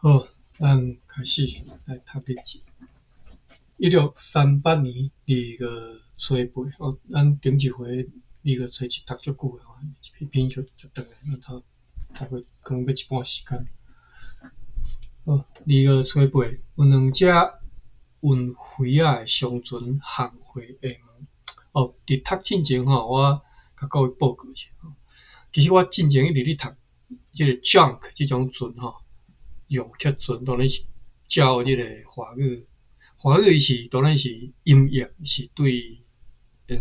好，咱開始來讀日誌。1638年2月初8，哦，咱頂一回2月初7讀足久的吼，一篇足足長的，咱讀讀過可能欲一半時間。好，2月初8，有兩隻運魚仔的商船航回廈門。哦，佇讀進前吼，我共各位報告一下吼。其實我進前一直咧讀這個 junk 這種船吼。容客船當然是照這個華語，華語伊是當然是音譯是對，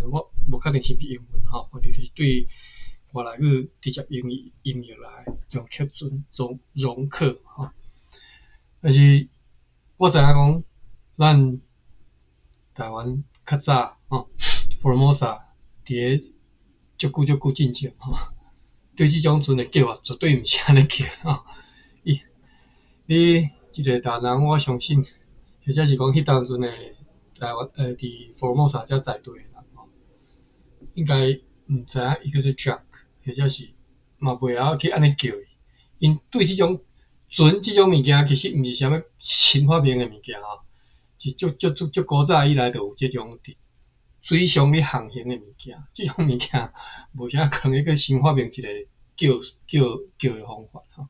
我無確定是毋是英文吼，反正就是對外來語直接英語音譯來容客船，容容客吼。但是我知影講，咱台灣較早吼，Formosa 佇咧足久足久進前吼，對這種船的叫法絕對毋是按呢叫吼。伊，你一個台灣人，我相信，或者是講彼當陣的台灣，佇福爾摩沙遮在地的人吼，應該毋知影伊叫做 junk，或者是嘛袂曉去按呢叫伊。𪜶對這種船這種物件，其實毋是啥物新發明的物件吼，是足足足足古早以來就有這種佇水上咧航行的物件。這種物件無啥可能閣新發明一個叫叫叫的方法吼。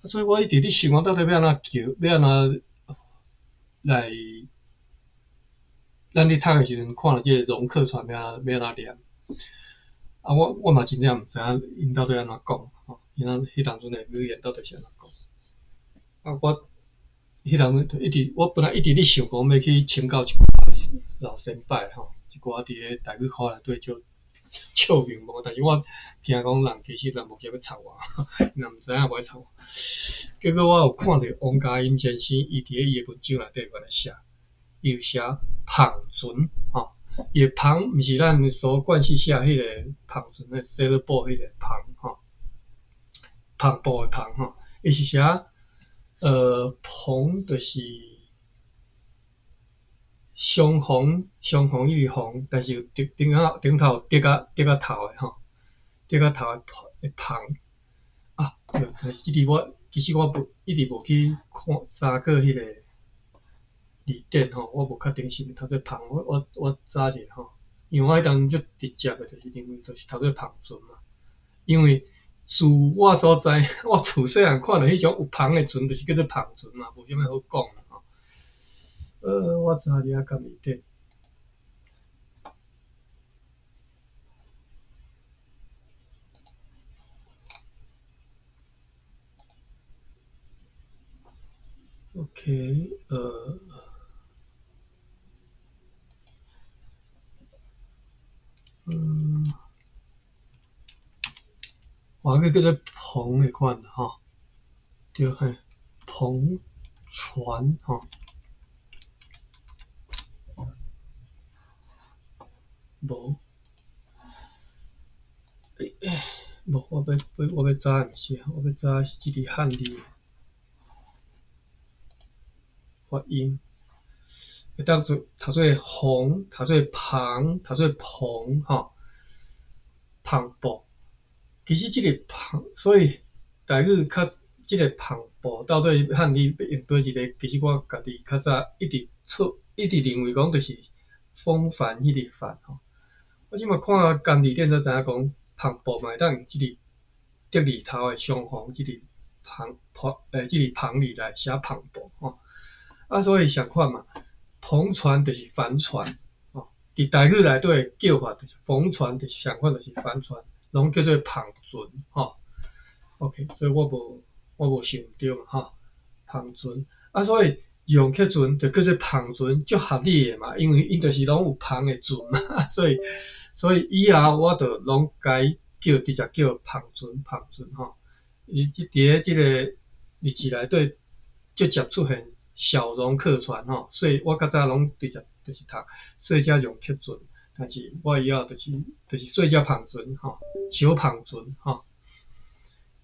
所以我一直咧想講，到底欲按怎叫，欲按怎來，咱咧讀的時陣看著這個容客船欲按怎欲按怎念。啊，我我嘛真正毋知影𪜶到底按怎講吼，𪜶咱彼當陣的語言到底是按怎講。啊，我彼當陣一直，我本來一直咧想講欲去請教一寡老先輩吼，一寡佇咧台語科內底足笑面無，但是我驚講人其實人無啥欲插我，𪜶若毋知影無愛插我。結果我有看著王嘉音先生，伊佇咧伊的文章內底有按呢寫，伊有寫帆船吼，伊的帆毋是咱所慣勢寫彼個帆船的 sailboat 彼個帆吼，帆布的帆吼，伊是寫帆就是雙帆，雙帆伊是帆，但是有頂頂仔頂頭有竹仔竹仔頭的吼，竹仔頭的的帆啊，對，但是這字我其實我無一直無去看查過彼個字典吼，我無確定是毋是讀做帆，我我我查一下吼，因為我彼當陣足直接的，就是認為就是讀做帆船嘛，因為自我所知，我自細漢看著彼種有帆的船，就是叫做帆船嘛，無啥物好講的吼。我查一下敢字典。OK，嗯，我個叫做帆的款吼，對嘿，帆船吼，無，欸無，我欲我欲查的毋是，我欲查的是這個漢字發音，會當做讀做帆，讀做帆，讀做篷吼，帆布。其實這個帆，所以台語較這個帆布到底漢字欲用佗一個，其實我家己較早一直錯，一直認為講就是風帆彼個帆吼。我這馬看簡字典才知影講，帆布嘛會當用這個竹字頭的雙帆，這個帆帆這個帆字來寫帆布吼。啊，所以相款嘛，篷船就是帆船吼。佇台語內底的叫法就是帆船，就是相款就是帆船，攏叫做帆船吼。OK，所以我無我無想毋對嘛吼，帆船啊，所以容客船就叫做帆船，足合理的嘛，因為𪜶就是攏有帆的船嘛，所以所以以後我就攏共伊叫直接叫帆船帆船吼。伊佇咧這個日誌內底直接出現小容客船吼，所以我較早攏直接就是讀細隻容客船，但是我以後就是就是細隻帆船吼，小帆船吼，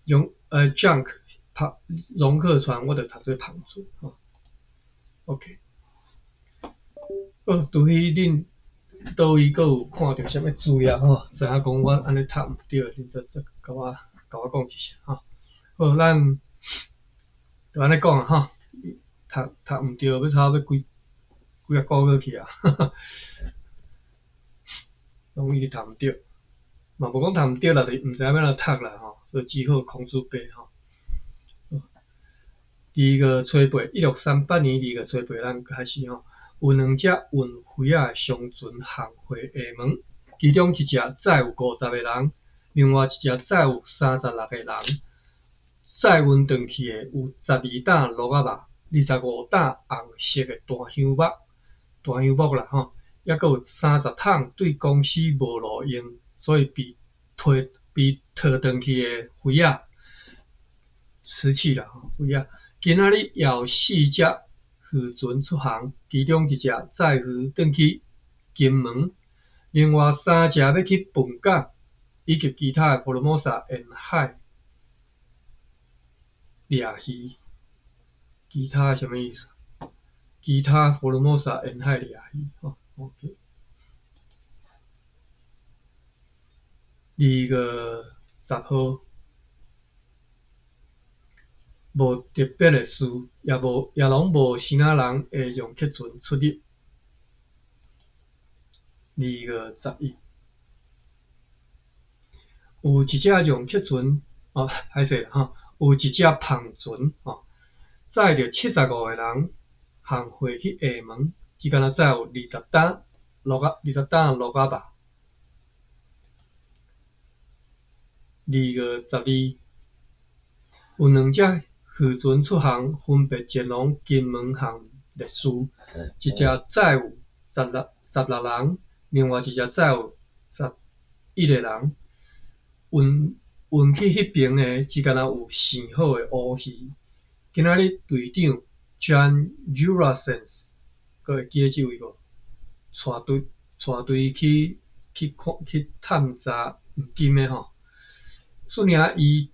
容junk 帆容客船，我就讀做帆船吼。OK，好，除非恁佗位閣有看著啥物資料吼，知影講我按呢讀毋對，恁再再共我共我講一聲吼。好，咱就按呢講啊吼，讀讀毋著，欲差不多欲幾幾仔個月去啊，攏一直讀毋著，嘛無講讀毋著啦，就是毋知影欲按怎讀啦吼，所以只好空書白吼。二月初八，1638年2月初八，咱開始吼，有兩隻運魚仔的商船航回廈門，其中一隻載有50個人，另外一隻載有36個人。載運轉去的有12擔鹿仔肉，25擔紅色的檀香木，檀香木啦吼，猶閣有30桶對公司無路用，所以被提被提轉去的魚仔，瓷器啦吼，魚仔。今仔日也有四隻漁船出航，其中一隻載魚轉去金門，另外三隻欲去本港，以及其他的福爾摩沙沿海掠魚。其他啥物意思？其他福爾摩沙沿海掠魚，吼，OK。2月10號。無特別的事，也無也攏無支那人的讓客船出入。2月11，有一隻讓客船，哦，歹勢啦吼，有一隻帆船吼，載著75個人航回去廈門，只敢若載有20擔鹿仔，20擔鹿仔肉。2月12，有兩隻漁船出航，分別前往金門和麗士，一隻載有16人，另外一隻載有11個人。運運去彼爿的只敢若有生好的烏魚。今仔日隊長 John Jurasens，閣會記得這位無？帶隊帶隊去去看去探查黃金的吼。雖然伊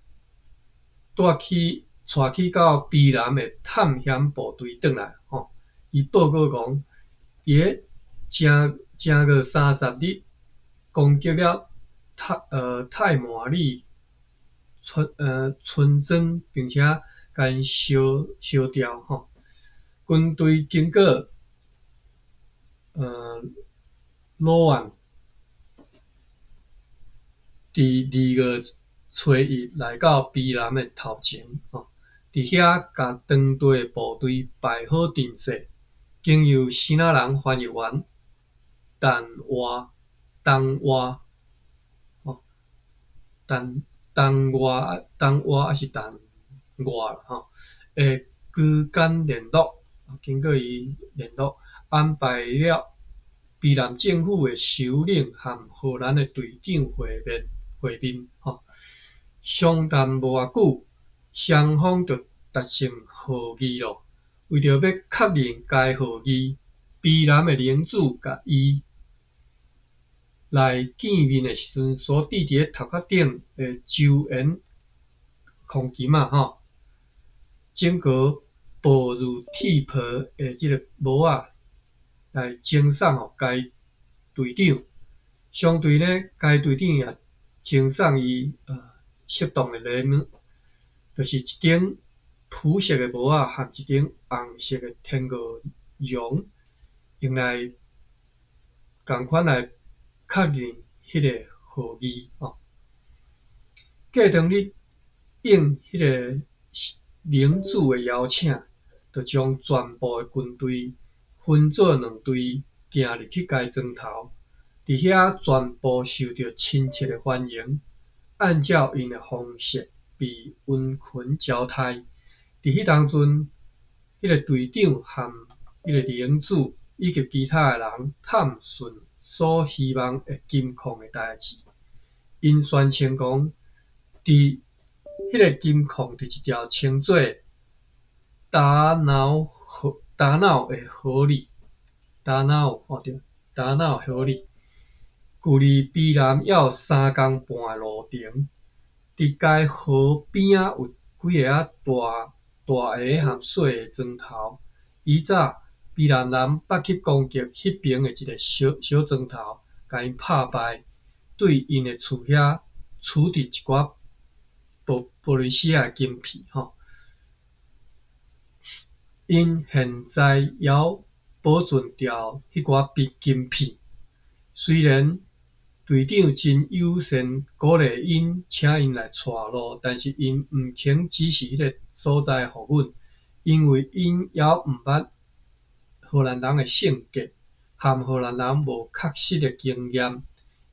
帶去帶去到卑南的探險部隊轉來吼，伊報告講，佇咧正正月30日攻擊了泰馬里村莊，並且共𪜶燒燒掉吼。軍隊經過魯安，佇2月初1來到卑南的頭前，吼，佇遐共當地的部隊擺好陣勢，經由支那人翻譯員陳活、陳活，吼，陳陳活、陳活抑是陳活啦，吼，的居間聯絡，經過伊聯絡安排了卑南政府的首領和荷蘭的隊長會面會面，吼。商談無偌久，雙方就達成和議囉。為著欲確認該和議，卑南的領主共伊來見面的時陣，所佇佇咧頭殼頂的周緣鋼琴仔吼，整個薄如鐵皮的這个帽仔來贈送予該隊長。相對呢，該隊長也贈送伊適當的禮物，就是一頂紫色的帽仔和一頂紅色的天鵝絨，用來仝款來確認彼个和議吼。過當日應彼个領主的邀請，就將全部的軍隊分做兩隊，行入去該莊頭，佇遐全部受著親切的歡迎。按照𪜶的方式被溫群招待。佇彼當陣，彼个隊長和彼个領主以及其他的人探訊所希望的金礦的代誌。𪜶宣稱講，佇彼个金礦佇一條稱做達瑙河、達瑙的河裡，達瑙哦對，達瑙河裡。距離卑南猶有3工半的路程。佇該河邊仔有幾个仔大大个和細个莊頭。以早卑南人捌去攻擊彼爿的一个小小莊頭，共𪜶拍敗，對𪜶的厝遐取佇一寡玻璃絲仔的金片吼。𪜶現在猶保存著彼寡金片。雖然隊長真友善鼓勵𪜶，請𪜶來帶路，但是𪜶毋肯指示彼个所在予阮，因為𪜶猶毋捌荷蘭人的性格，和荷蘭人無確實的經驗，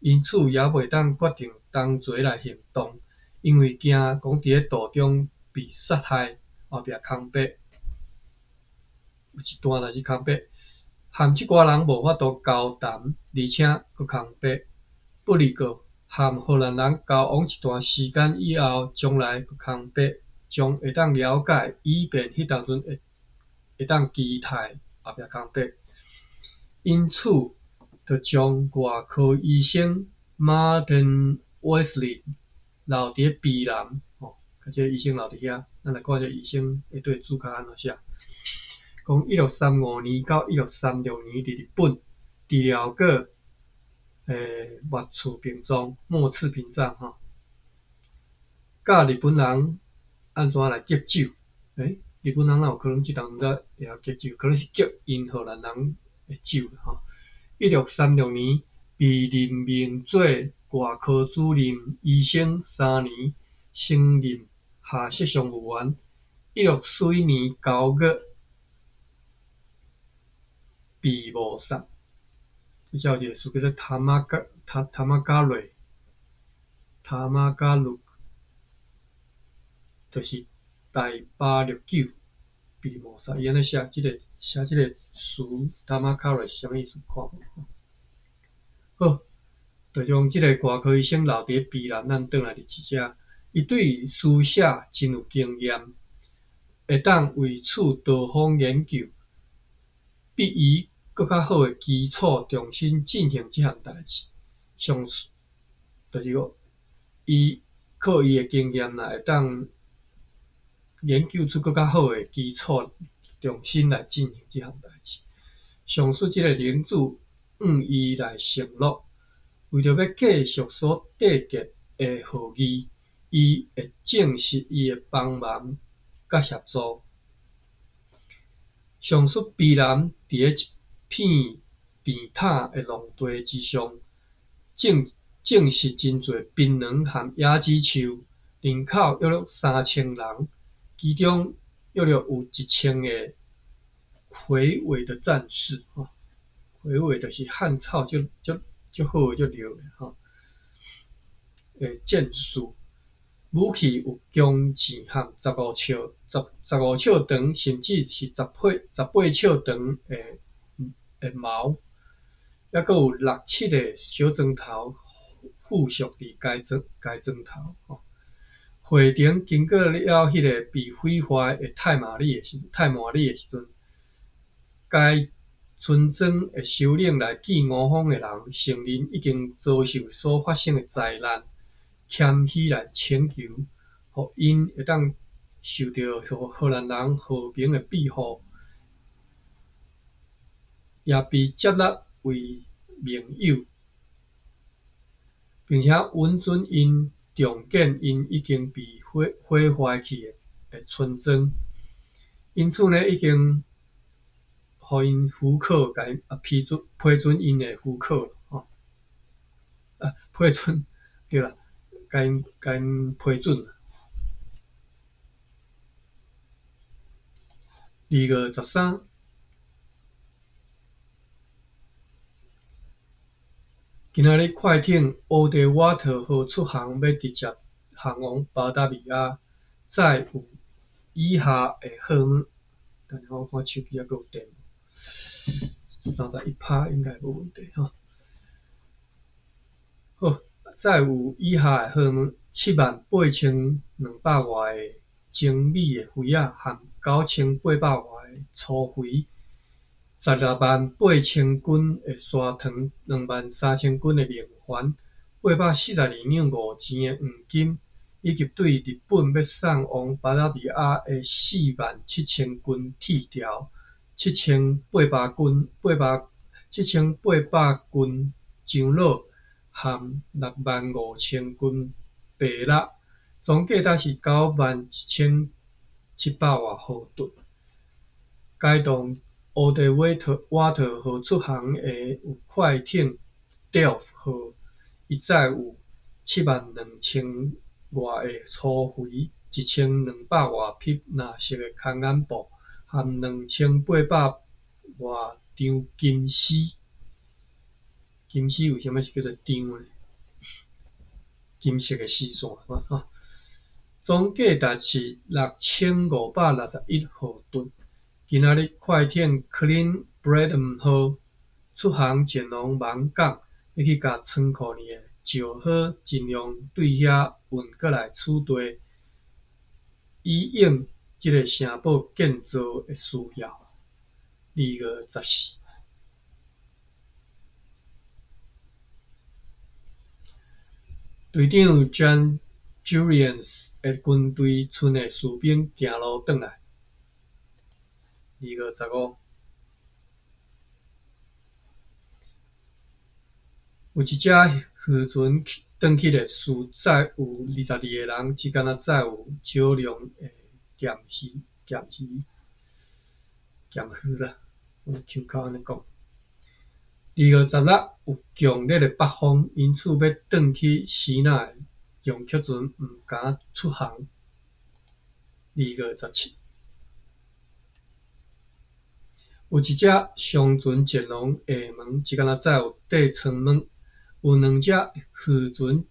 因此猶袂當決定同齊來行動，因為驚講佇咧途中被殺害，後壁空白，有一段代誌空白，和這寡人無法度交談，而且閣空白。不離閣和荷蘭人交往一段時間以後，將來閣空白，將會當了解，以便彼當陣會當期待後壁空白。因此，就將外科醫生 Martin Wesley 留佇咧卑南，吼，共這个醫生留佇遐。咱來看這个醫生會對註腳按怎寫。講1635年到1636年，佇日本治療過末次屏障，末次屏障吼，教日本人按怎來敬酒？日本人哪有可能這當陣才會曉敬酒？可能是敬𪜶荷蘭人的酒吼。1636年被任命做外科主任醫生，3年升任下設商務員。1644年9月被謀殺。這才有一個詞叫做塔瑪加塔塔瑪加瑞塔瑪加魯，就是大巴綠酒被謀殺。伊按呢寫這个寫這個詞塔瑪卡瑞是啥物意思？看無。好，就將這个外科醫生留佇咧卑南，咱轉來日誌遮，伊對書寫真有經驗，會當為此多方研究，比伊閣較好的基礎，重新進行這項代誌。上就是講，伊靠伊的經驗啦，會當研究出閣較好的基礎，重新來進行這項代誌。上述這个領主向伊來承諾，為著欲繼續所締結的和議，伊會證實伊的幫忙佮協助。上述卑南佇咧一片平坦的農地之上，種種植真濟檳榔和椰子樹，人口約略3000人，其中約略有1000個魁偉的戰士，吼，魁偉就是漢草足足足好的足著的吼，的戰士，武器有弓箭和15尺十15尺長，甚至是18尺長的矛，猶閣有六七个小磚頭附屬佇該磚頭。吼，會場經過了彼个被毀壞的太麻里的時陣，該村莊的首領來見吳方的人，承認已經遭受所發生的災難，謙虛來請求，予𪜶會當受著荷蘭人和平的庇護，也被接納為盟友，並且允准𪜶重建𪜶已經被毀壞去的村莊。因此呢，已經予𪜶許可，共𪜶批准𪜶的許可吼，啊，批准對啦，共𪜶批准。2月13，今仔日快艇奧德瓦特號出航，欲直接航往巴達維亞，載有以下的貨物。等下我看手機猶閣有電無？31%應該無問題吼。好，載有以下的貨物：78200外個精美的魚仔和9800外个粗魚，168000斤的砂糖，23000斤的明礬，842兩五錢的黃金，以及對日本欲送往巴達維亞的47000斤鐵條、7800斤樟腦和65000斤白蠟，總價值是91700外豪盾。该栋 Oudewater 號出航的有快艇 Delft 號，伊載有7萬2千外个粗肥、1200外匹藍色的空眼布，含2800外張金絲。金絲為啥物是叫做張呢？金色的絲線吼。總價值是6561荷頓。今仔日快艇 Klein Bredam 號出航前往網港，欲去共倉庫裡的石膏盡量對遐運過來此地，以應這个城堡建造的需要。2月14，隊長 Jan Jurriaans 的軍隊賰的士兵行路轉來。2月15，有一隻漁船轉去的士載有22个人，只干焦載有少量的鹹魚、鹹魚、鹹魚啦，阮口口按呢講。2月16，有強烈的北風，因此欲轉去支那的陽曲船毋敢出航。2月17，有一隻商船前往廈門，只干焦載有硩床物。有兩隻漁船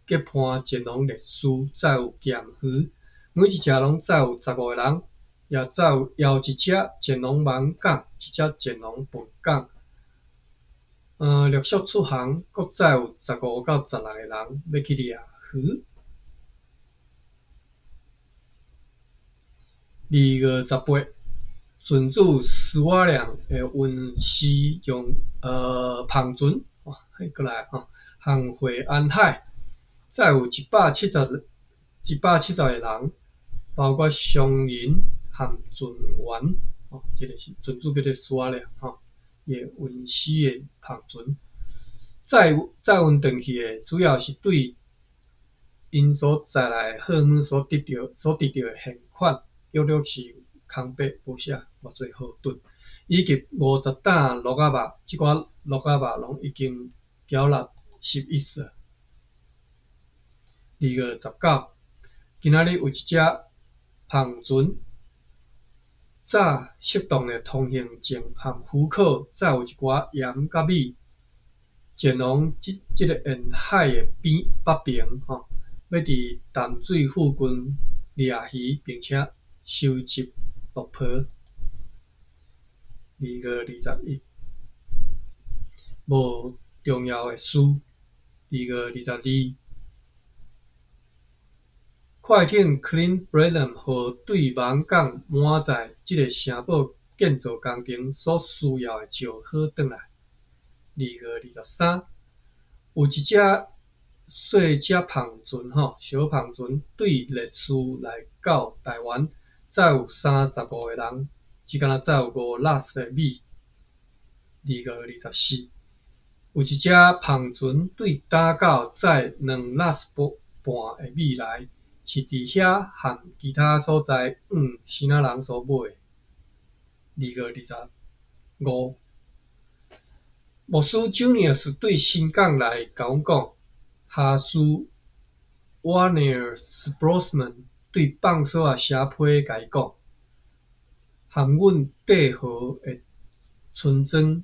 結伴前往烈士，載有鹹魚，每一隻攏載有15個人，也載有也有一隻前往網港，一隻前往本港。陸續出航，閣載有15到16個人欲去掠魚。2月18，船主施瓦良的運輸用帆船，過來吼，航會安海，載有170個人，包括商人和船員。哦，這个是船主叫做施瓦良吼，伊的運輸的帆船，載載運轉去的主要是對𪜶所載來的貨物所得著的現款，約略是空白，無寫偌濟荷頓，以及50擔鹿仔肉，這寡鹿仔肉攏已經繳納11色。2月19，今仔日有一隻帆船，早適當的通行證和許可，載有一寡鹽佮米，前往這個沿海的邊北爿吼，欲佇淡水附近掠魚，並且收集螺婆。2月21，無重要的事。2月22，快艇 Klein Bredam 號對網港滿載這个城堡建造工程所需要的石膏轉來。2月23，有一隻細隻帆船吼，小帆船對烈士來到台灣，載有35個人，只干焦載有5拉斯的米。2月24，有一隻帆船對打到載2拉斯半的米來，是佇遐和其他所在向支那人所買的。2月25，牧師 Junius 對新港來共阮講，哈斯 Warner Brosman 對放索仔寫批共伊講，含阮綴河的村莊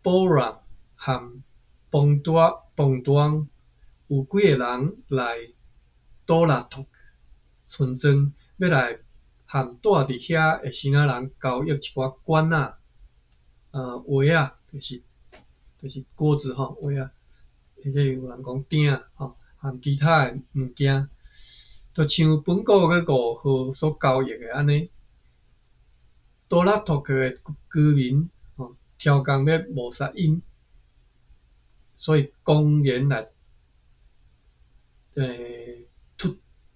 保朗和邦多邦當有幾個人來多拉托村莊，欲來和住佇遐的支那人交易一寡罐仔、鍋仔，就是鍋子吼，鍋仔，或者有人講鼎仔吼，和其他的物件，就像本國閣5號所交易的按呢。多拉托克的居民吼，超工欲謀殺𪜶，所以公然來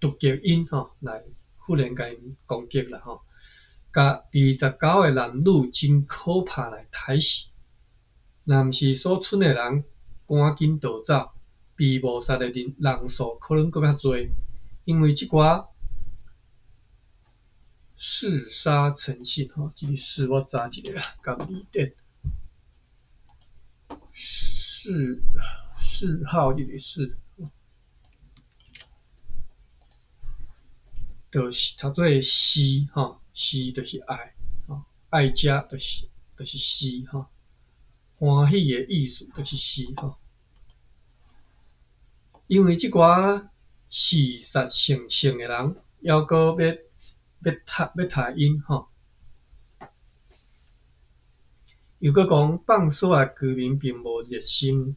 突擊𪜶吼，來忽然共𪜶攻擊啦吼，共29個男女真可怕來刣死，若毋是所村的人趕緊逃走，被謀殺的人數可能閣較濟，因為這寡嗜殺成性吼，這個嗜我查一下啊，含字典。嗜嗜好這個嗜，就是讀做嗜吼，嗜就是愛吼，愛食就是嗜吼，歡喜的意思就是嗜吼。因為這寡嗜殺成性的人，猶閣欲殺𪜶吼。又閣講，放所的居民並無熱心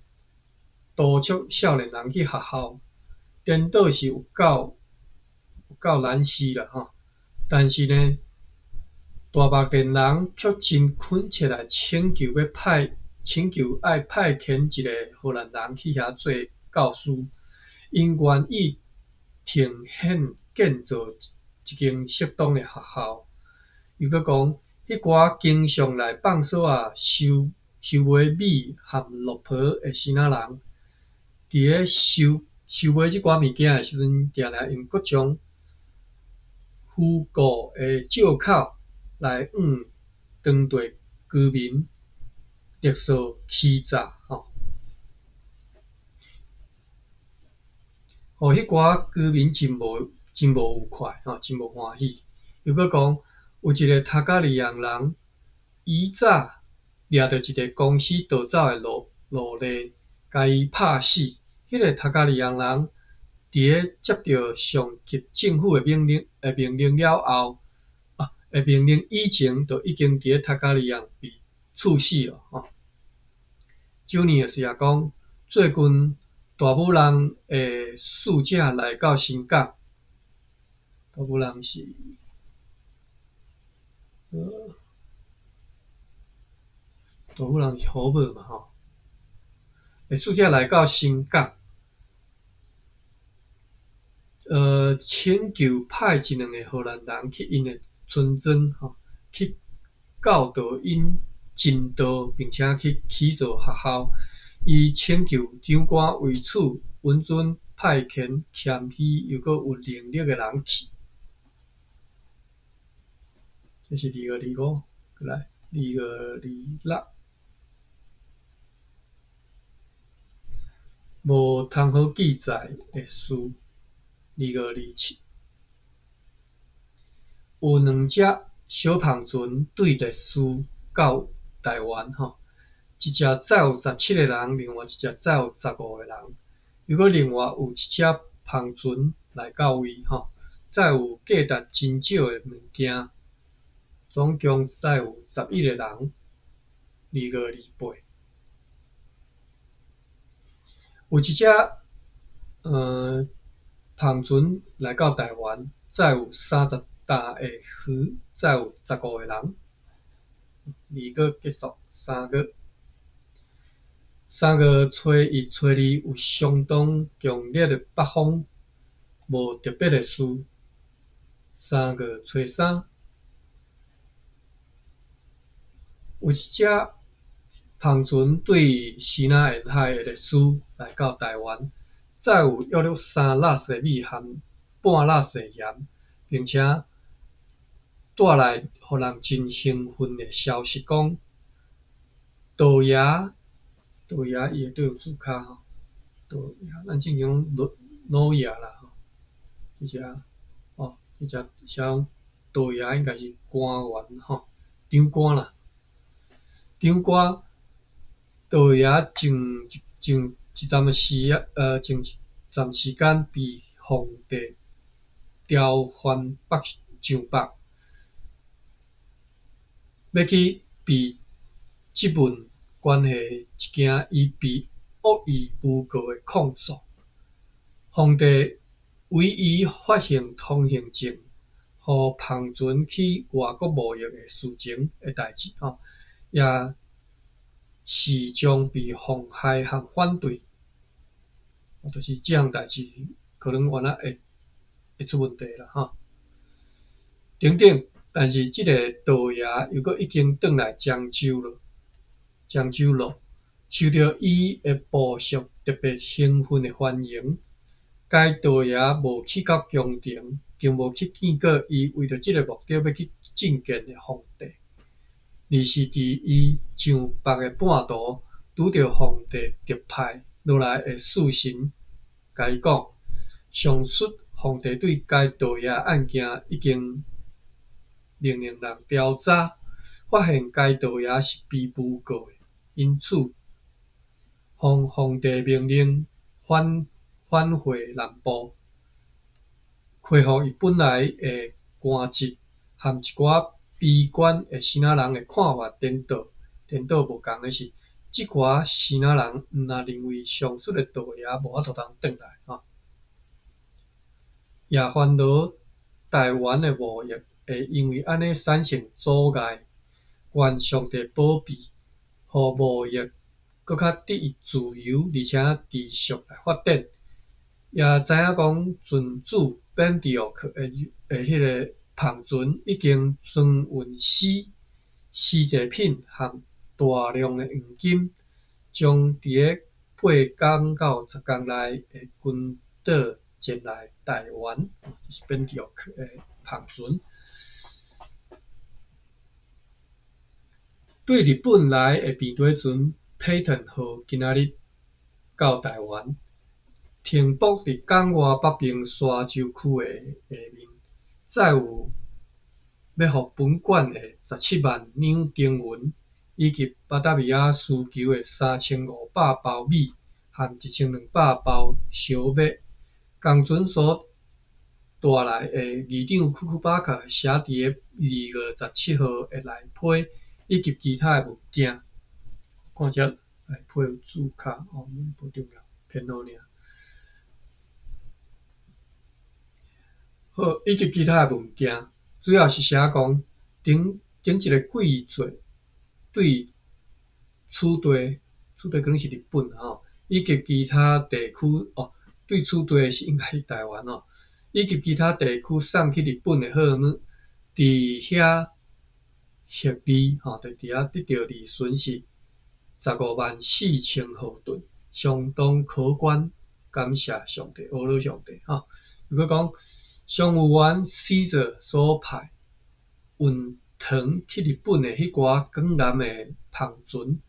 督促少年人去學校，顛倒是有夠懶惰啦吼。但是呢，大目連人卻真懇切來請求愛派遣一個荷蘭人去遐做教師，𪜶願意呈獻建造一間適當的學校。又閣講，彼寡經常來放所仔收買米和綠袍的支那人，佇咧收買這寡物件的時陣，定定用各種虛構的藉口來向當地居民勒索欺詐吼，予彼寡居民真無愉快吼，真無歡喜。又閣講，有一个塔加利昂人，伊早掠著一个公司逃走的奴隸，共伊拍死。彼个塔加利昂人佇咧接著上級政府的命令了後，的命令以前，就已經佇咧塔加利昂被處死了吼。九年就是也講，最近大武人的使者來到新港，大武人是，大武人是好母嘛吼，的使者來到新港，請求派一兩个荷蘭人去𪜶的村莊吼，去教導𪜶真道，並且去起造學校。伊請求長官為此允准派遣謙虛又閣有能力的人去。這是2525，過來2526。無通好記載的事，2527。有兩隻小帆船對列斯到台灣吼，一隻載有17個人，另外一隻載有15個人。又閣另外有一隻帆船來到位吼，載有價值真少的物件，總共載有11個人。2528。有一隻帆船來到台灣，載有30擔的魚，載有15個人。2月結束，3月。3月初1、初2有相當強烈的北風，無特別的事。3月初3，有一隻帆船對西南沿海的列斯來到台灣，載有約略3拉斯的米和半拉斯的鹽，並且帶來予人真興奮的消息，講道爺，道爺伊會對有字跤吼，道爺，咱正常講老爺啦吼，這隻哦，這隻寫講道爺應該是官員吼，長官啦，長官道爺前一陣的時，前一陣時間被皇帝調還北上北，欲去被質問關係一件伊被惡意誣告的控訴。皇帝為伊發行通行證，予帆船去外國貿易的事情的代誌吼，也時常被妨害和反對，就是這項代誌可能原來會出問題啦吼。等等，但是這个道爺又閣已經轉來漳州了，漳州咯，受著伊的部屬特別興奮的歡迎。該道爺無去到宮廷，並無去見過伊為著這个目的欲去覲見的皇帝，而是佇伊上北的半途拄著皇帝特派落來的使臣，共伊講，上述皇帝對該盜爺案件已經命令人調查，發現該盜爺是被誣告的，因此奉皇帝命令返回南部，恢復伊本來的官職，和一寡悲觀的支那人的看法顛倒。顛倒無仝的是，這寡支那人毋但認為上述的盜爺無法度通轉來，吼，也煩惱臺灣的貿易會因為按呢產生阻礙。願上帝保庇，予貿易閣較得以自由而且持續來發展。也知影講，船主本迪奧克的彼个帆船已經裝運絲、絲製品和大量的黃金，將佇咧8工到10工內會群島前來臺灣。這是本迪奧克的帆船。對日本來的平底船皮頓號今仔日到臺灣，停泊佇港外北爿沙洲區的下面，載有欲予本館的17萬兩丁銀，以及巴達維亞需求的3500包米和1200包燒麥。仝船所帶來的議長庫庫巴克寫佇咧2月17號的內批，以及其他的物件。看這內批有註卡，哦，無重要，編號爾。好，以及其他的物件，主要是寫講頂頂一个季節對此地，此地可能是日本吼，以及其他地區哦，對此地是應該是臺灣吼，以及其他地區送去日本的貨物，佇遐獲利吼，就佇遐得著利潤是154,000荷頓，相當可觀。感謝上帝，阿羅上帝吼。如果講商務員使者所派運糖去日本的彼寡江南的帆船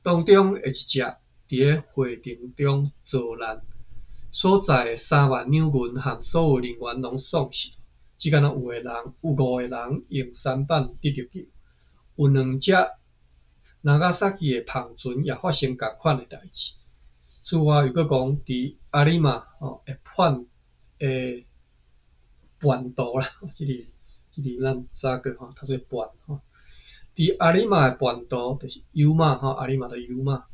當中的一隻，佇咧會程中遭難，所載的3萬兩銀和所有人員攏喪失，只敢若有五個人用舢板得著救。有兩隻那伽薩基的帆船也發生仝款的代誌。此外，又閣講佇阿里瑪吼的叛的叛徒啦，這個咱早過吼讀做叛吼。佇阿里瑪的叛徒，就是尤馬吼，阿里瑪的尤馬，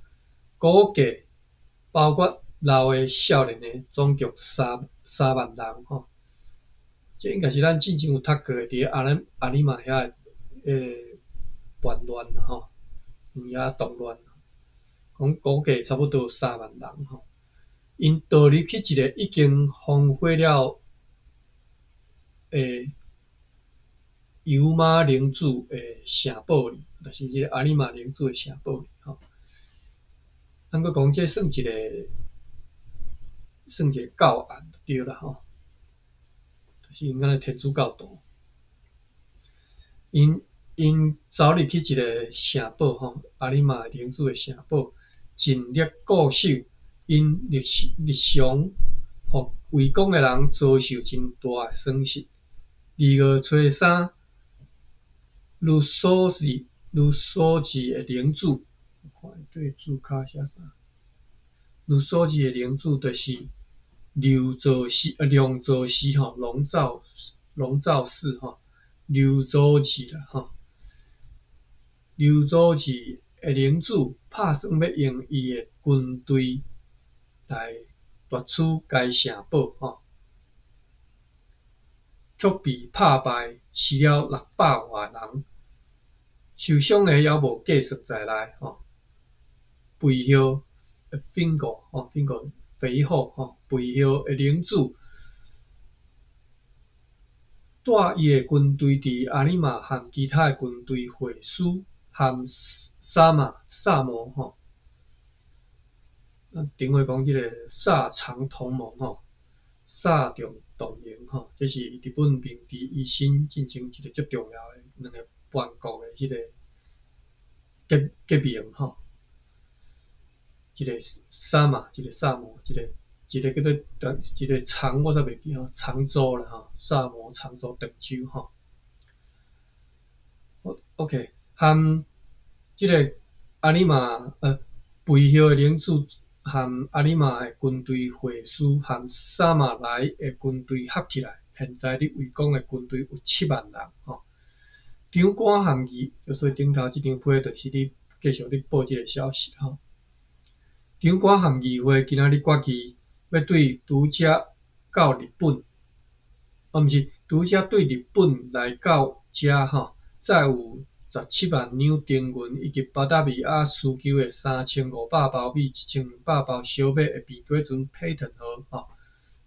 估計包括老的、少年的，總共3萬人吼。這應該是咱進前有讀過的，佇咧阿里瑪遐的叛亂吼，遐動亂，講估計差不多3萬人吼。𪜶逃入去一个已經荒廢了的尤馬領主的城堡裡，就是彼个阿里瑪領主的城堡裡吼。咱閣講，這算一个教案就對啦吼，就是𪜶敢若天主教徒，𪜶走入去一个城堡吼，阿里瑪領主的城堡，盡力固守，𪜶日日常，予圍攻的人遭受真大的損失。2月初3，盧索字的領主，我看對註卡寫啥？盧索字的領主就是劉造寺，龍造寺吼，龍造寺吼，劉祖字啦吼。劉祖字的領主拍算欲用伊的軍隊來奪取該城堡吼，卻被拍敗，死了600外人，受傷的猶無計算在內吼。肥後粉五吼，粉五肥厚吼，肥後的領主帶伊的軍隊佇阿里瑪和其他的軍隊會師，和薩馬薩摩吼，咱頂回講這个薩長同盟吼。萨重动营吼，這是日本明治維新進前一个足重要的兩个叛國的這个結盟吼。一个薩馬，一个薩摩，一个叫做一个長，我煞袂記吼，長州啦吼，薩摩長州長州吼。OK，含這个阿里馬肥後的領主含阿里馬的軍隊會師，含薩馬來的軍隊合起來，現在咧圍攻的軍隊有7萬人吼。長官含議，所以頂頭這張批就是咧繼續咧報這个消息吼。長官和議會今仔日決議，欲對拄才到日本，毋是拄才對日本來到遮吼，載有17萬兩丁銀以及巴達維亞需求的3500包米、1200包小麥的平底船佩頓號吼，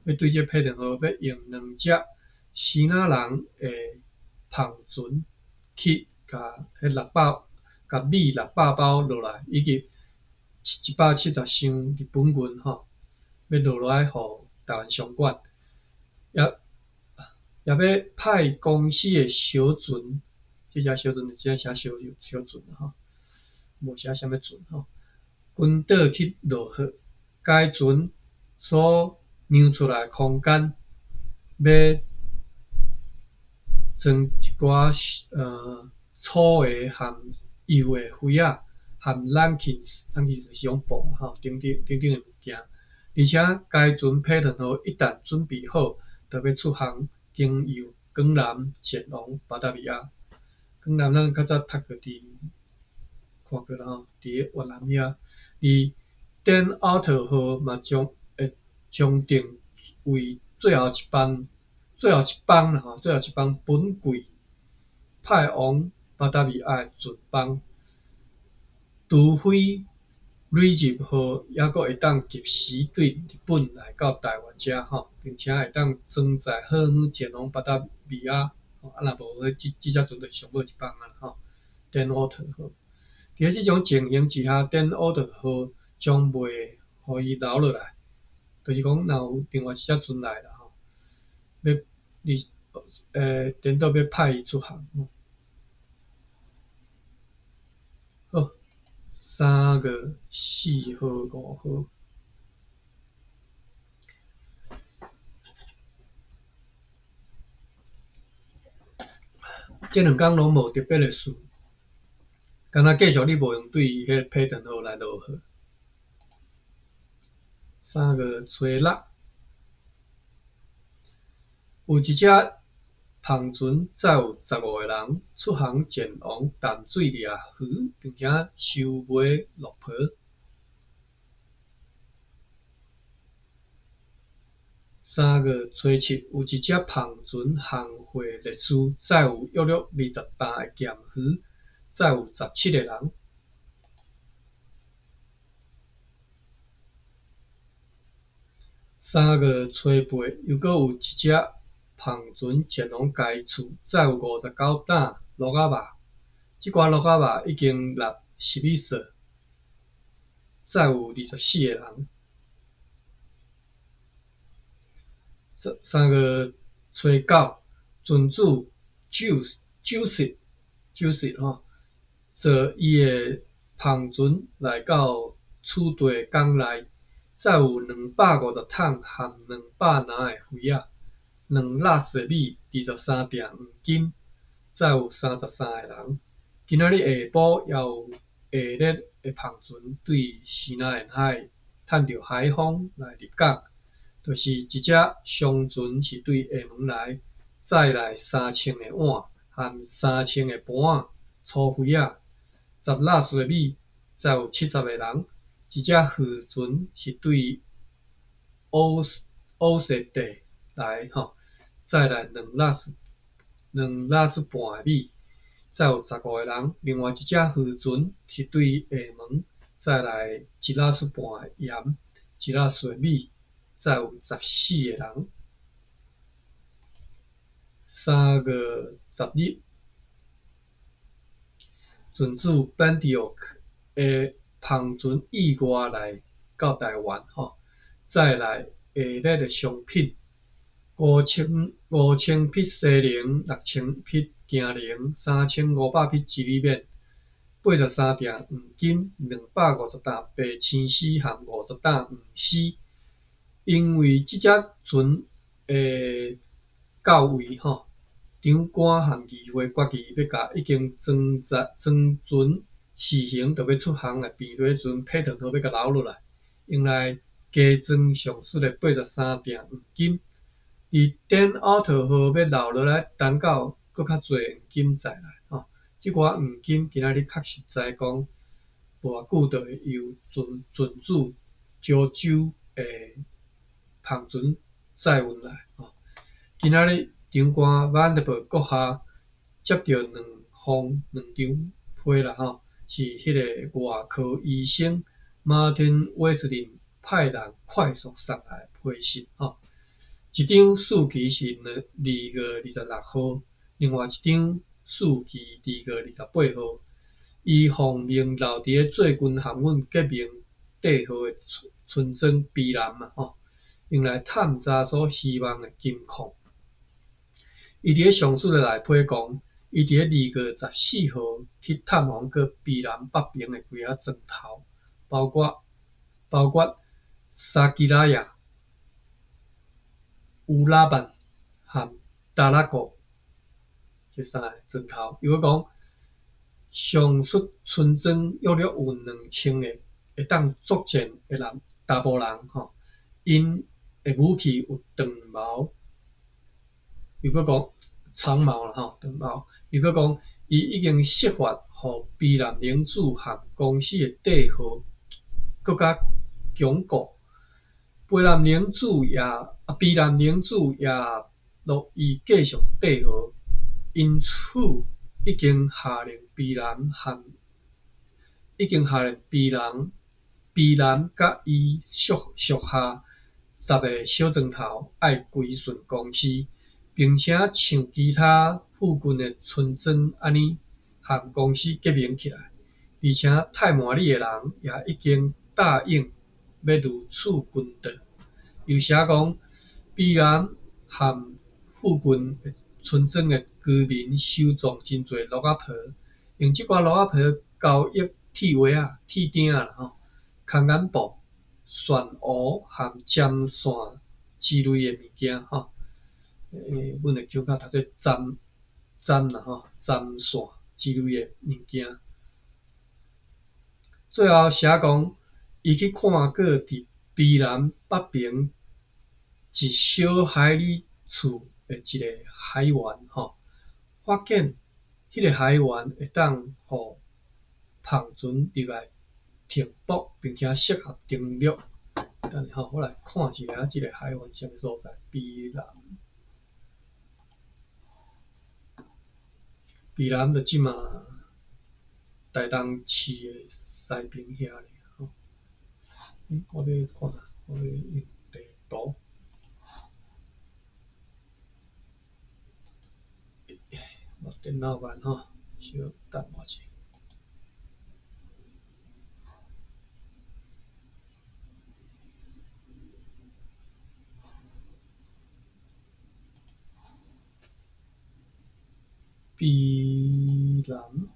欲對這個佩頓號欲用兩隻支那人的帆船去共彼六百共米六百包落來，以及170箱日本銀吼，欲落來予台灣商館，也欲派公司的小船，這隻小船真正寫小小船吼，無寫啥物船吼，群島去落貨，該船所讓出來空間，欲裝一寡粗的和幼的魚仔和 napkins，napkins 就是種布吼，等等等等的物件。而且該船佩頓號一旦準備好，就欲出航，經由江南前往巴達維亞。江南咱較早讀過佇看過啦吼，佇越南遐，而典奧特號嘛將會將定為最後一班，最後一班啦吼，最後一班本季派往巴達維亞的船班，除非旅日號猶閣會當及時對日本來到台灣遮吼，並且會當裝載貨物前往巴達維亞，啊若無，這隻船就是上尾一班啊吼。典奧特號，佇咧這種情形之下，典奧特號將袂予伊留落來，就是講若有另外一隻船來啦吼，欲你顛倒欲派伊出航。好，3月4號、5號，這兩工攏無特別的事，敢若繼續你無閒對彼个佩頓號來落貨。3月初6，有一隻帆船載有15個人出航前往淡水掠魚，並且收賣鹿皮。3月初7，有一隻帆船航貨列士載有約略20擔的鹹魚，載有17個人。3月初8，猶閣有一隻帆船前往該處，載有59擔鹿仔肉，這寡鹿仔肉已經納史密斯，載有24個人。3月初9，船主 Juice 吼，坐伊的帆船來到此地港內，載有250桶含200籃的魚仔，2垃圾米，23鋅黃金，載有33個人。今仔日下晡，也有下熱的帆船對西南沿海趁著海風來入港，就是一隻商船是對廈門來，載來3000个碗含3000个盤仔、粗魚仔、10垃圾米，載有70個人。一隻貨船是對烏雪地來吼，載來2垃圾半的米，載有15個人。另外一隻貨船是對廈門，載來1垃圾半的鹽、1垃圾米，載有14個人。3月10日，船主本迪奥克的帆船意外來到台灣，吼，載來下熱的商品， 5000匹犀龙，6000匹猄龙，3500匹吉利免，83锭黄金，250担白青丝和50担黄丝。因为这只船的到位吼，长官和议会决议欲共已经装载装船试行，就欲出航的平底船佩顿号欲共留落来，用来加装上述的83锭黄金。伫典奥特号欲留落来，等到阁较济黄金载来吼。这寡黄金今仔日确实知讲，无偌久就会由船船主招州的帆船载运来吼。今仔日长官万德伯阁下接著两封两张批啦吼，是彼个外科医生马丁威斯林派人快速送来的批信吼。一张日期是2月26号，另外一张日期2月28号。伊奉命留伫咧最近和阮结盟缔好的村庄卑南嘛吼，用来探查所希望的金矿。伊伫咧上述的内批讲，伊伫咧2月14号去探访过卑南北爿的几仔庄头，包括沙基拉亚、乌拉曼和达拉古这三个庄头。又阁讲，上述村庄约略有2000个会当作战的人查埔人吼，𪜶的武器有长矛，又阁讲长矛啦吼，长矛。又阁讲，伊已经设法予卑南领主和公司的帝号阁较强固。卑南领主也啊，卑南领主也乐意继续帝号，因此已经下令卑南和已经下令卑南卑南佮伊属下10个小庄头爱归顺公司，并且像其他附近的村庄按呢和公司结盟起来。而且泰马里的人也已经答应欲如此跟倒。又写讲，卑南和附近的村庄的居民收藏真济鹿仔皮，用这寡鹿仔皮交易铁鞋仔、铁钉仔啦吼、空眼布、旋乌和针线之类的物件吼。阮的口较读做针针啦吼，针线之类的物件。最后写讲，伊去看过伫卑南北爿一小海里处的一个海员吼，发现彼个海员会当予帆船入来停泊，并且适合登陆。等下吼，我来看一下这个海员啥物所在，卑南。卑南就这马台东市的西边遐咧吼。我欲看下，我欲用地图。我电脑慢吼，小等我一下。卑南。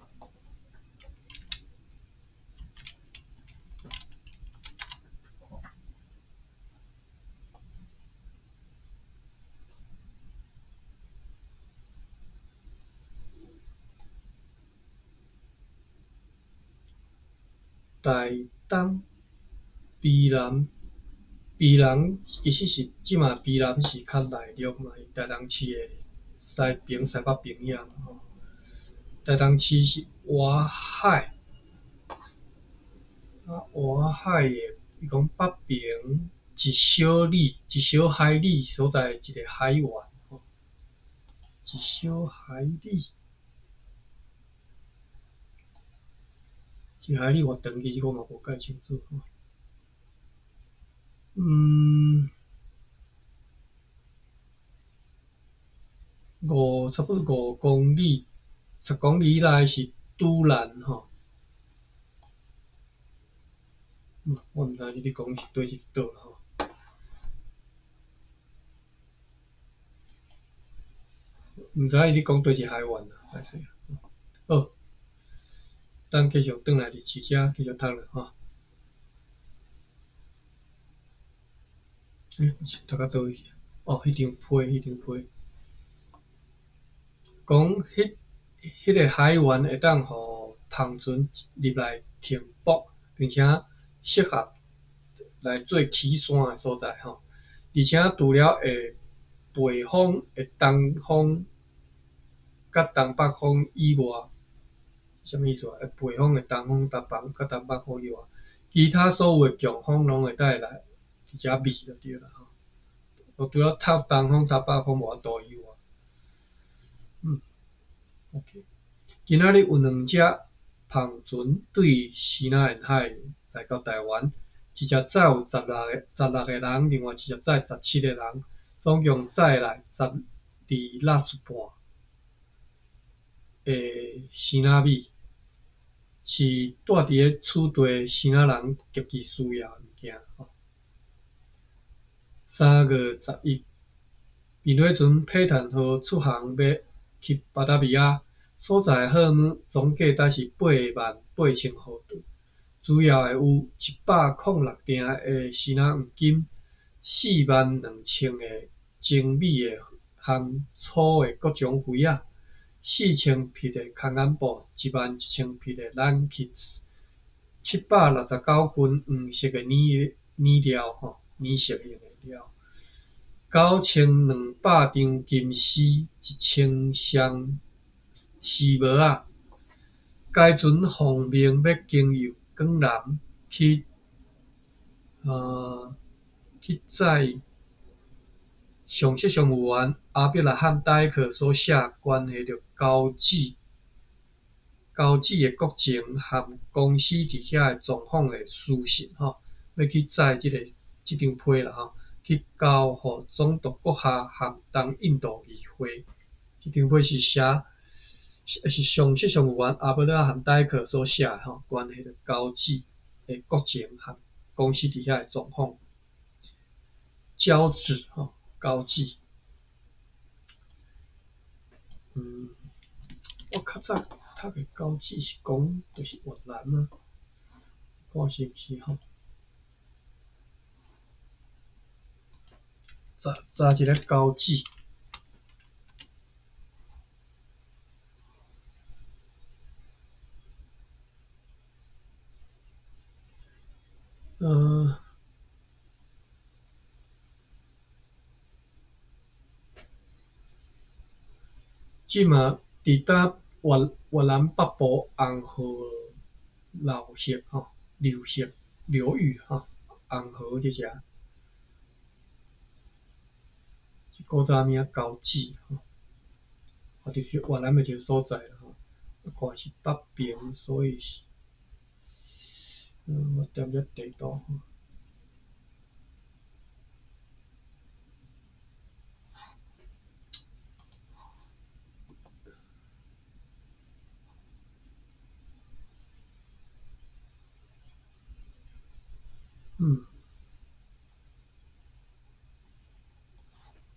台东卑南，卑南其实是这马卑南是较内陆嘛，台东市的西爿、西北爿遐嘛吼。台东市是外海，啊外海的，伊讲北爿一小里、一小海里所在一个海员吼，一小海里。一海里偌长，其实我嘛无介清楚吼。差不多5公里，10公里以内是都兰吼。我毋知你咧讲是佗一倒吼。毋知影伊咧講佗一海灣啊，歹勢。好，咱繼續轉來佇市遮繼續讀落吼。欸，是讀到佗位去？哦，彼張批，彼張批，講彼個海灣會當予帆船入來停泊，並且適合來做起山的所在吼。而且除了會背風的東風佮東北風以外，啥物意思啊？會背風的東風、東北佮東北風以外，其他所有的強風攏會當來佇遮避就對啦吼。除了透東風、東北風無法度以外，OK。今仔日有兩隻帆船對西南沿海來到台灣，一隻載有16個人，另外一隻載17個人，總共載來12轆半的生仔米，是住佇咧此地生仔人極其需要的物件。3月11，便火船皮坦號出航欲去巴達維亞，所載的貨物總價值是88,000豪盾，主要的有106鋅的生仔黃金，42,000個精美的和粗的各種魚仔，4,000匹的空眼布，11,000匹的蘭克斯，769斤黃色的染料吼，染色用的料，9,200張金絲，1,000箱絲帽仔。該船奉命欲經由廣南去載上席商務員阿伯拉罕戴克所寫關係著交趾的國情和公司佇遐的狀況的書信吼，欲去載這張批啦吼，去交予總督閣下和東印度議會。這張批是寫是上席商務員阿伯拉罕戴克所寫的吼，關係著交趾的國情和公司佇遐的狀況。交趾吼，交趾。我較早讀的交趾是講，就是越南啊，看是毋是吼？查一下交趾。這嘛佇搭越南北部紅河流域吼，流域流域吼，紅河這只，這古早名交趾吼，就是越南的一個所在啦吼。看是北邊，所以是，我踮遮地圖吼。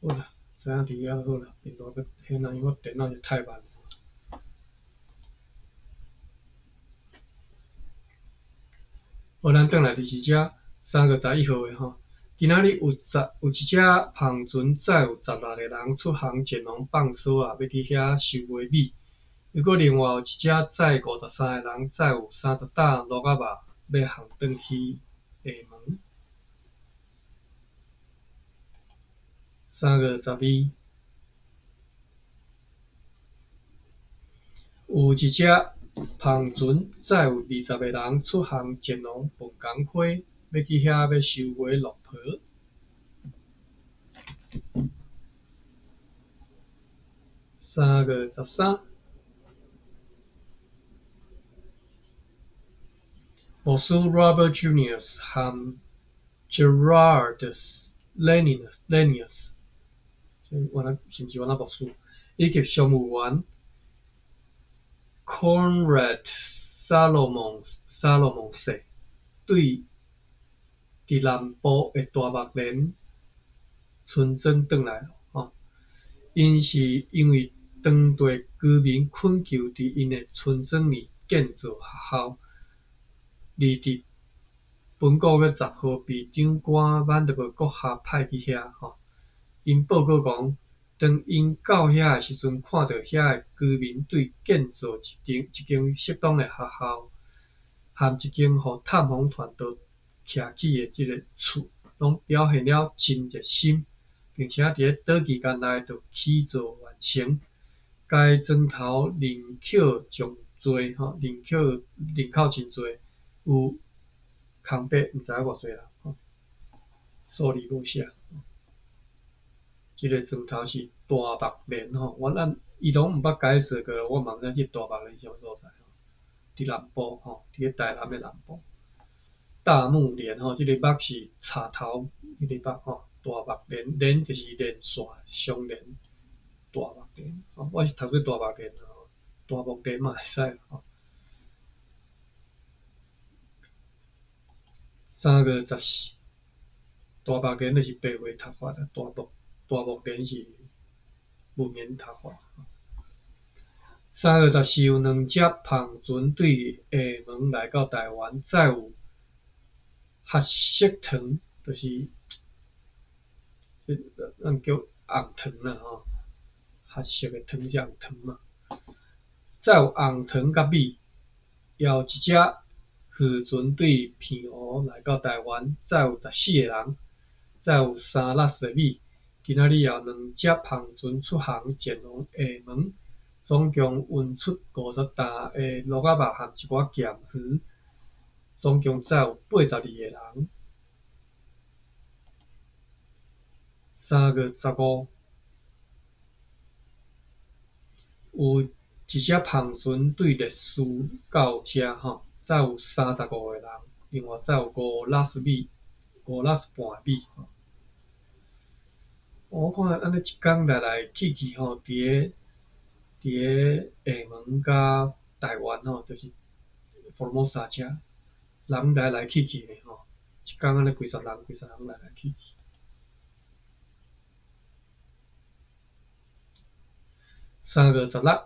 好啦，知影佇遐就好啦，電腦閣彼若，因為我電腦是太慢。好，咱轉來就是這3月11號的吼。今仔日有一隻帆船載有16個人出航前往放索啊，欲去遐收買米。又閣另外有一隻載53個人，載有30擔鹿仔肉，欲航轉去廈門。3月12，有一隻帆船載有20個人出航前往泮港溪，欲去遐欲收買鹿皮。3月13，牧師 Robert Junius 和 Gerardus Lenius，原來是毋是原來牧師？以及商務員 Conrad Salomonse 對佇南部的大目連村莊轉來吼，𪜶是因為當地居民懇求佇𪜶的村莊裡建造學校。二本個月10號被長官萬德閣下派去遐吼。𪜶報告講，當𪜶到遐的時陣，看著遐的居民對建造一間適當的學校，和一間予探訪團都徛起的這个厝，攏表現了真熱心，並且佇咧短期間內就起造完成。該莊頭人口上濟吼，人口真濟，有空白，毋知影偌濟人吼，數字無寫。這个莊頭是大目連吼，我咱伊攏毋捌解釋過，我嘛毋知這大目連啥物所在吼。佇南部吼，佇咧台南的南部。大木連吼，這個目是插頭彼个目吼，大目連，連就是連線相連，大目連吼，我是讀做大目連吼，大木連嘛會使吼。3月14，大目連就是白話讀法啊，大木連是文言讀法。3月14有兩隻帆船對廈門來到臺灣，載有褐色糖，就是咱叫紅糖啦吼，褐色的糖是紅糖嘛。載有紅糖佮米，也有一隻漁船對澎湖來到臺灣，載有14個人，載有3籃的米。今仔日也有兩隻帆船出航前往廈門，總共運出50擔的蘆仔肉和一寡鹹魚，總共載有82個人。3月15，有一隻帆船對烈士到遮吼，載有35個人，另外載有5籃米，5籃半的米。我看按呢一工來來去去吼，佇咧廈門佮台灣吼，就是福爾摩沙遮，人來來去去的吼，一工按呢幾十人、幾十人來來去去。3月16，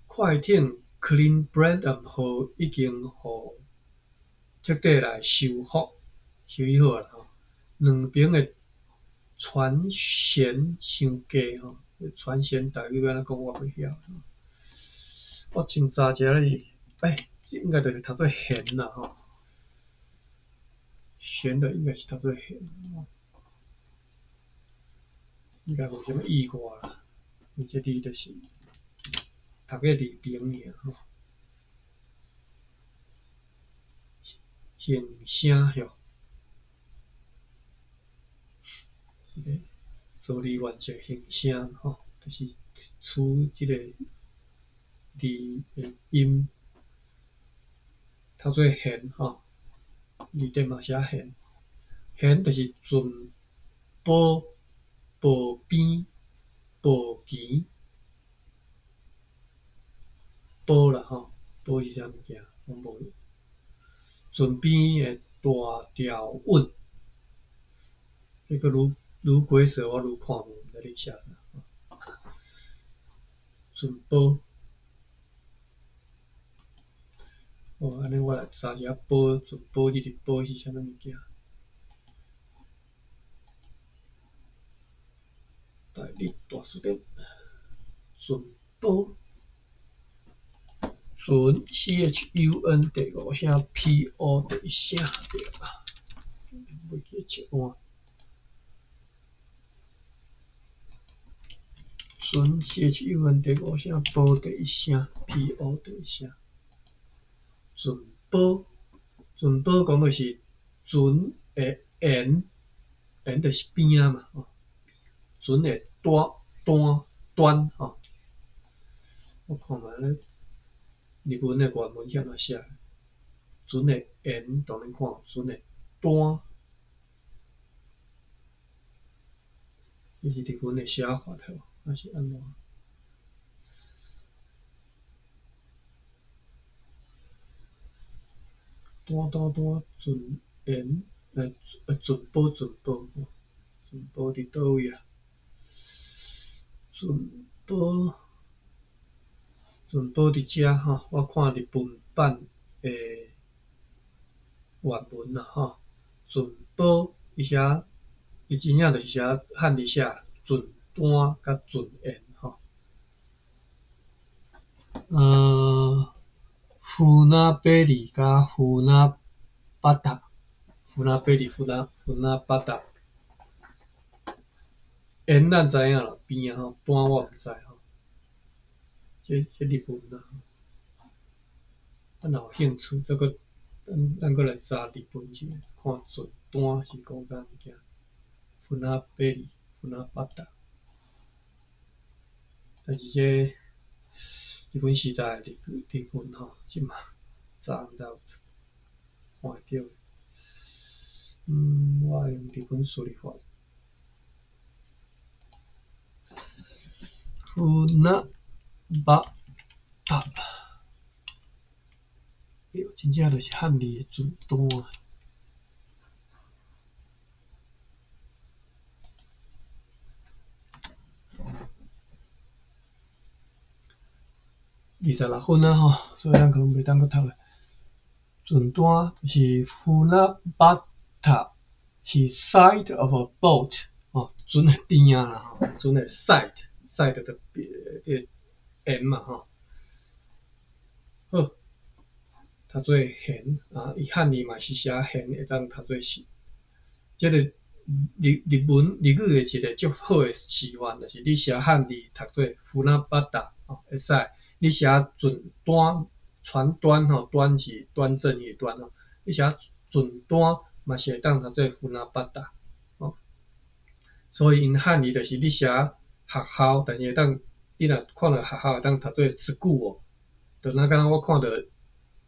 快艇 Clean Brandon 號已經予徹底來修復、修理好啦吼。兩爿的船舷傷低吼，船舷台語欲按怎講我袂曉。我真早一个是，欸，這應該就是讀做弦啦吼，弦就應該是讀做弦，應該無啥物意外啦，因為這字就是讀個字旁爾吼。形聲吼，這个造字原則形聲吼，就是取這个字的音，讀做弦吼，字典嘛寫弦，弦就是船堡、堡邊、堡墘、堡啦吼，堡是啥物件？攏無。船邊的大吊穩，這個愈愈解說我愈看無，毋知咧寫啥。船堡，哦，按呢我來查一下堡，船堡這個堡是啥物物件？台日大辭典，船堡。船 CHUN 第五聲 PO 第一聲對吧？袂記得切換。船 CHUN 第五聲 PO 第一聲 PO 第一聲。船堡，船堡講的是船的沿，沿就是邊仔嘛，吼。船的端端端吼。我看覓咧。日文的原文是按怎寫？船的沿當然看，船的端，這是日文的寫法吼，還是按怎？端端端，船沿，船堡船堡，船堡佇佗位啊？船堡。船堡佇遮吼，我看日文版的原文啦吼，船堡伊寫，伊真正就是寫漢字寫船端佮船沿吼。富納貝里佮富納巴達，富納貝里、富納巴達，沿咱知影啦，邊仔吼，端我毋知吼。這日文啦，啊，若有興趣，再閣咱閣來查日文一下，看船端是講啥物件。富納貝里、富納巴達，但是這日本時代日文吼，這嘛查毋知有看會著。我用日本輸入法。富納巴達，哎喲，真正就是漢字的船端啊！26分啊吼，所以咱可能袂當閣讀咧。船端就是富納巴達，是 side of a boat 吼，船的邊仔啦吼，船的 side，side 就邊個沿嘛吼。好，讀做舷啊，伊漢字嘛是寫舷，會當讀做是。這個日文日語的一個足好的示範，就是你寫漢字讀做富納巴達吼，會使。你寫船端、船端吼，端是端正的端吼，你寫船端嘛是會當讀做富納巴達吼。所以𪜶漢字就是你寫學校，但是會當你若看著學校會當讀做 school，就若敢若我看著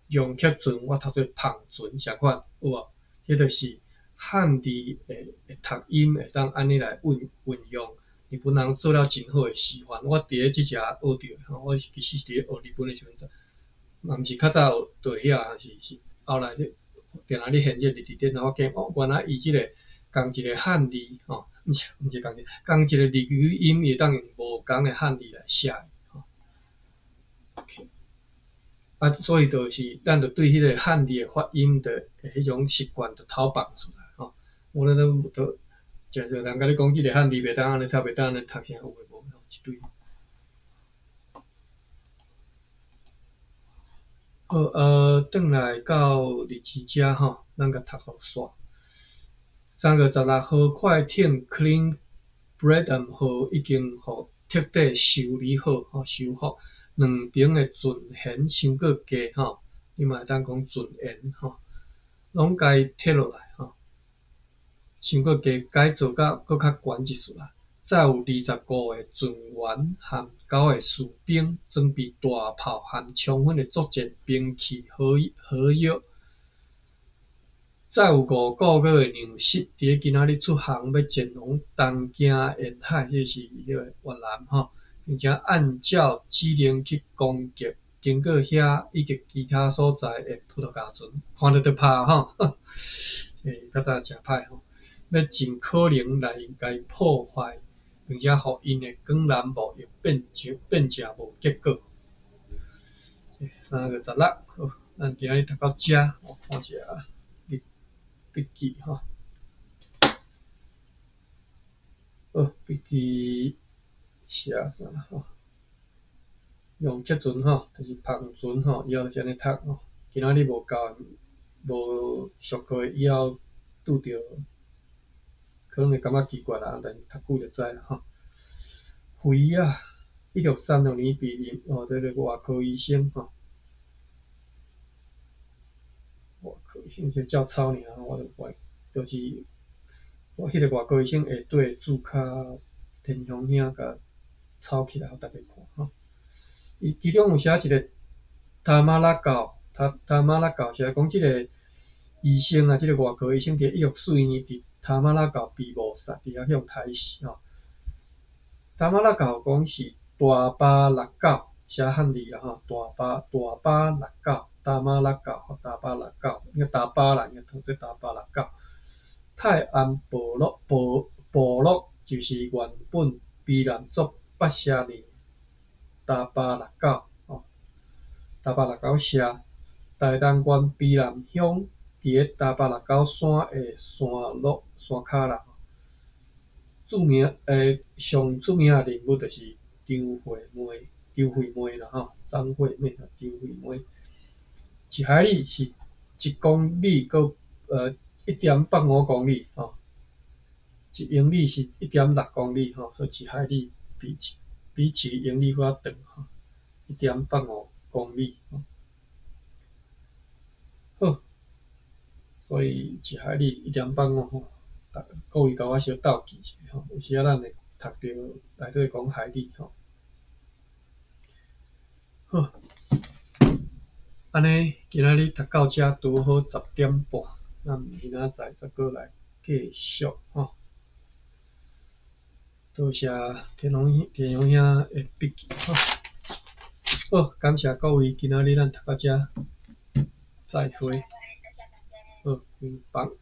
楊克船，我讀做帆船相款，有無？這就是漢字的讀音會當按呢來運用。日本人做了真好的示範，我佇咧這遮學著吼，我其實佇咧學日本的時陣，嘛毋是較早學著曉，是後來咧，定定咧現這日字典，才發現哦，原來伊這個仝一個漢字吼，毋是仝一個，仝一個日語音，伊會當用無仝的漢字來寫吼。啊，所以就是，咱就對彼個漢字的發音的彼種習慣就偷放出來吼。無咱都都誠濟人共你講，這個漢字袂當按呢讀，袂當按呢讀，啥有的無的吼，一堆。好，轉來到日誌遮吼，咱共讀予煞。3月16號，快艇 King Breadon 號已經予徹底修理好，吼，修復。兩爿的船舷傷過低吼，你嘛會當講船沿吼，攏共伊撤落來吼，傷過低，改造甲閣較懸一絲啦。載有25個船員含9個士兵，裝備大炮含充分的作戰兵器荷藥。載有5個月的糧食，佇咧今仔日出航，欲前往東京沿海，這是彼個越南吼，並且按照指令去攻擊經過遐以及其他所在的葡萄牙船，看著就拍吼，較早誠歹吼，欲盡可能來共伊破壞，並且予𪜶的港南貿易變成無結果。3月16，好，咱今仔日讀到遮，我看一下筆記吼。好，筆記寫啥吼？用客船吼，就是帆船吼，以後是按呢讀吼。今仔日無教，無上課，以後拄著可能會感覺奇怪啦，但是讀久就知啦吼。肥啊，1636年被任哦，這個外科醫生吼。外科醫生是照抄爾，我就怪，就是我彼個外科醫生下底註卡天雄兄共抄起來，予大家看吼。伊其中有寫一個塔馬拉教，塔馬拉教是來講這個醫生啊，這個外科醫生佇1641年佇塔馬拉教被謀殺，佇遐去予刣死吼。塔馬拉教講是大巴六教，寫漢字啦吼，大巴六教，塔馬拉教，大巴六教，應該大巴啦，應該讀做大巴六教。泰安部落就是原本卑南族八舍尼大巴六教吼。台北六九社，台东縣卑南鄉，佇咧台北六九山的山麓山跤啦。著名欸，上出名的人物就是張惠妹，張惠妹啦吼，張惠妹，張惠妹。一海里是一公里閣1.85公里吼，1英里是1.6公里吼，所以一海里比1英里閣較長吼，1.85公里吼。好，所以一海里一點八五吼，各位共我相鬥記一下吼，有時仔咱會讀著內底講海里吼。好，按呢今仔日讀到遮拄好10點半，咱明仔載再閣來繼續吼。多謝天龍天龍兄的筆記吼。好，感謝各位，今仔日咱讀到遮，再會。好，關房。